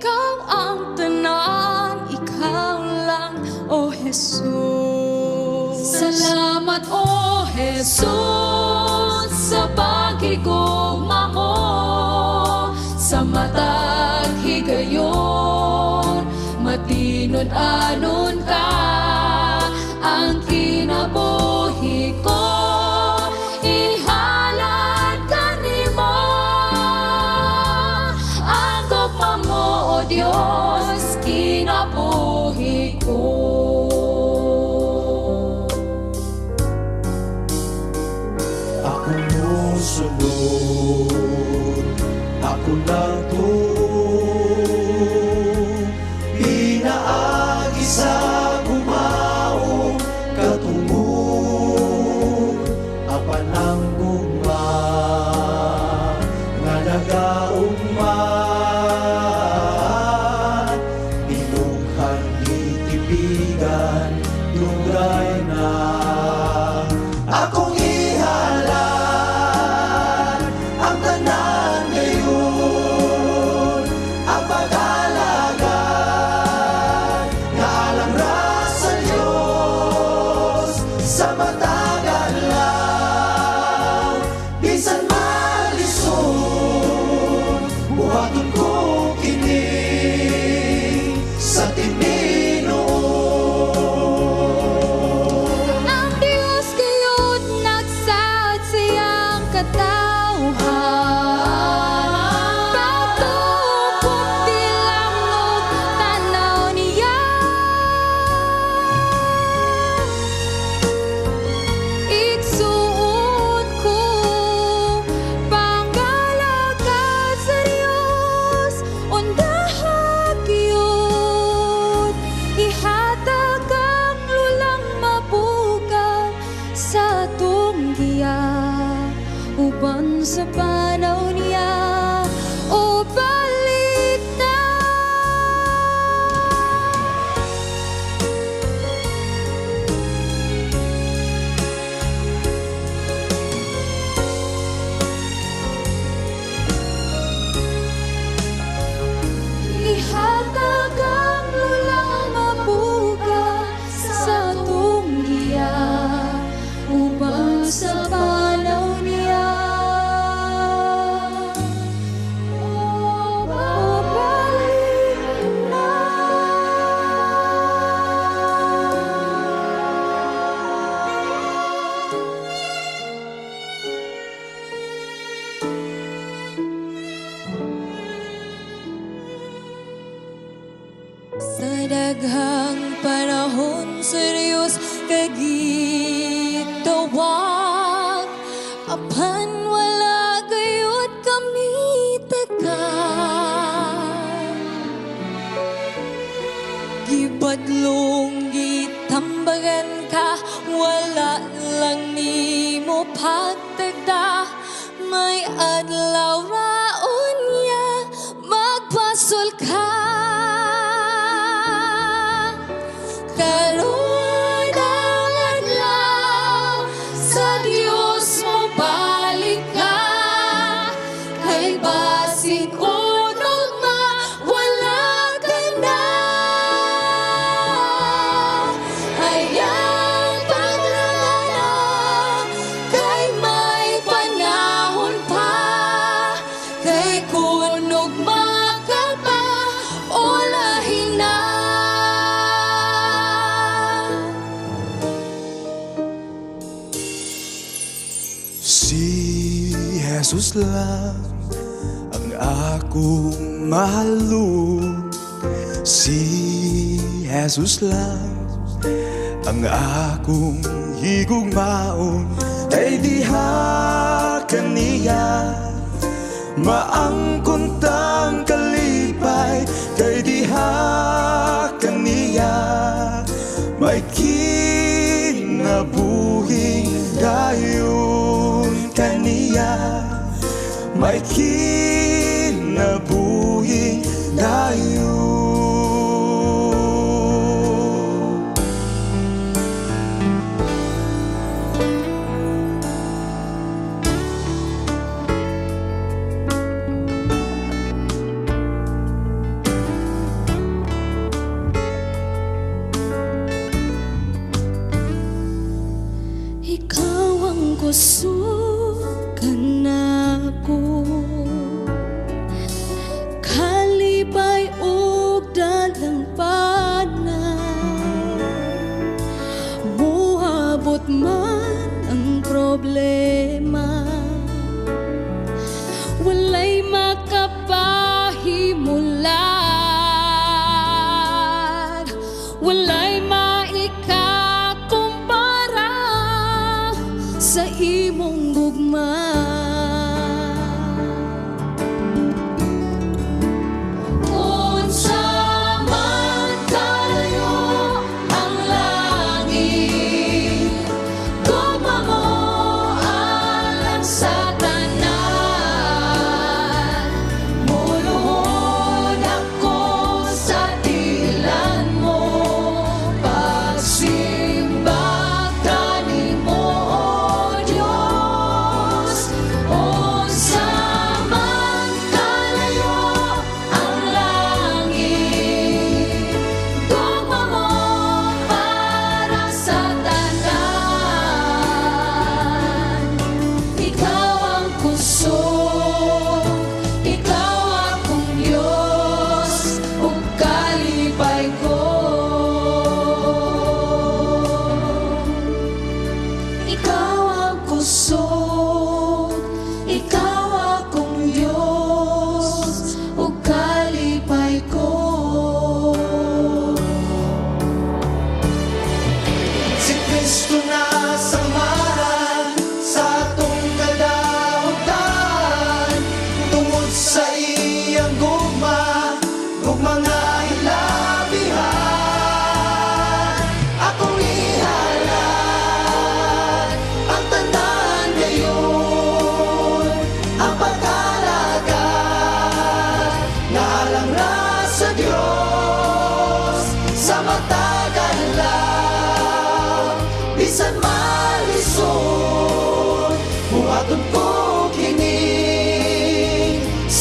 Ikaw ang tanan, Ikaw lang, O Jesus. Salamat, O Jesus, sa paghigugma mo sa matag higayon, matinud-anon ka. Ang kinabuhi ko, ihalad kanimo. Ang gugma mo, O Dios, kinabuhi ko. Ako mosunod, ako nagtuo, pinaagi sa gumaong katungod, apan ang gugma nga nagaugma, tinughan gitipigan, dugay na. Akong ihalad ang tanan gayon, ang pag-alagad nga alang ra sa Dios, sa matag adlaw, bisan malisod, buhaton ko kini sa tinuod. Ang Diyos gayud nagsaad sa iyang katawhan, pagtukog tilang og tanaw niya. Igsuon ko, pangalagad sa Dios, undahag yun, ihatag ang lulang mabuga sa atong giya, uban sa panaw niya o balik na. Ihatag ang lulang mabuga sa atong giya, uban sa panaw niya o balik na. Sa daghang panahon sa Diyos kagitawag, apan wala gayud kami tagaan. Gibadlong gitambagan ka, wala lang nimo pagtagda. May adlaw raon niya magpasol ka. Karon ang adlaw sa Dios mo balik ka, kay basin unog wala ka na. Hayang paglana, kay may panahon pa, kay kunog makapa ulahin na. Si Jesus lang ang akong mahalon, si Jesus lang ang akong higugmaon, kay diha kaniya maangkon tang kalipay, kay diha kaniya may kinabuhing dayon kaniya, may kinabuhing dayon.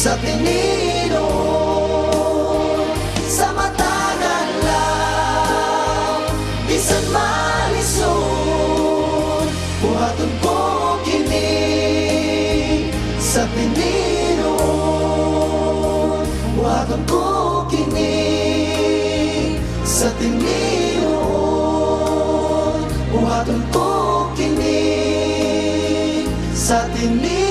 Sa tinuod, sa matag adlaw, bisan malisod, buhaton ko kini sa tinuod. Buhaton ko kini sa tinuod. Buhaton ko kini sa tinuod.